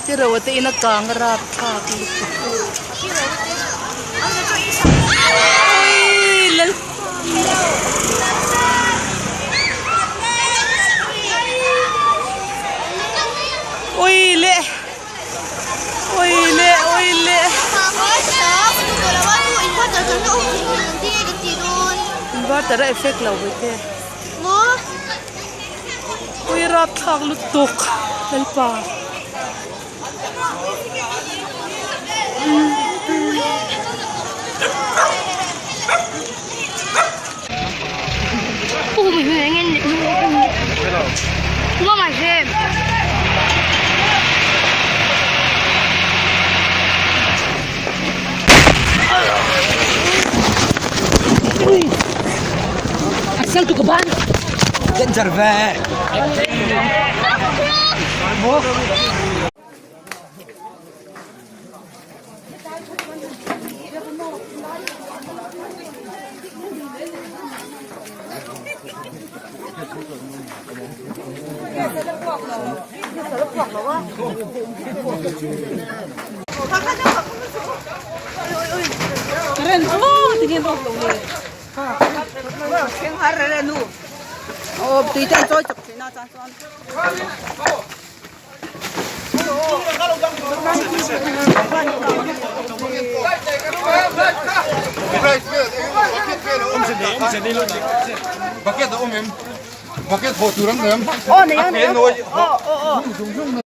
Tirawa te in a kang a rapthlak lutuk. Ui le Ui le ui le Inverter a effect lo ve te Ui rapthlak lutuk Lalpa. Current aw tinge an off lo le.